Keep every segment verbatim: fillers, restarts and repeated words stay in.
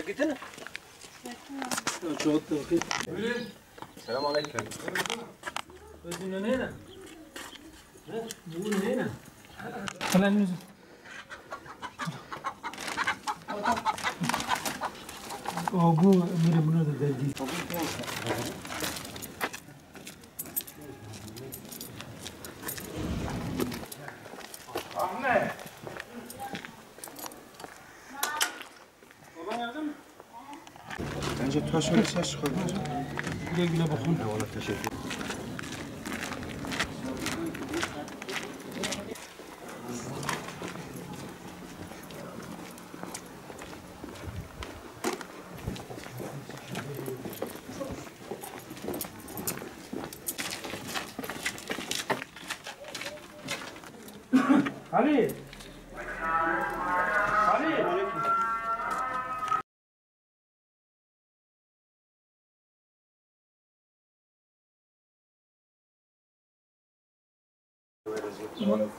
Gittin? Çok da bakayım. Buyurun. Selam aleyküm. Özünün neyine? He? Bunun neyine? Falan yüzü. O bu, böyle bunu da verdi. Ahmet. Baba geldi mi? Bence taş öyle ses çıkarmaz. Güle güle bakın. Eyvallah, teşekkür ederim. Ali! Ali!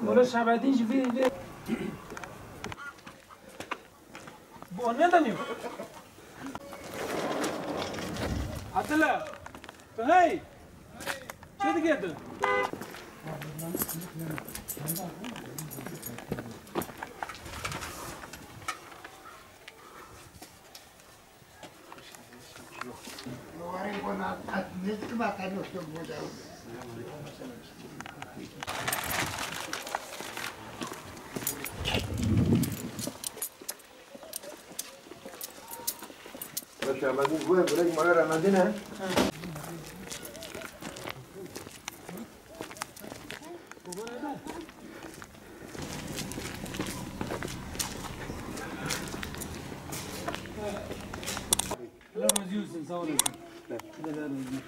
Mole Şahabettin jî vê, vê. Bu ne deniyor? Atilla. Tu hey. Çi dike tu? Şahabettin, bu burayı mala Ramazan ha? Allah razı olsun, sağ olasın. Allah razı olsun.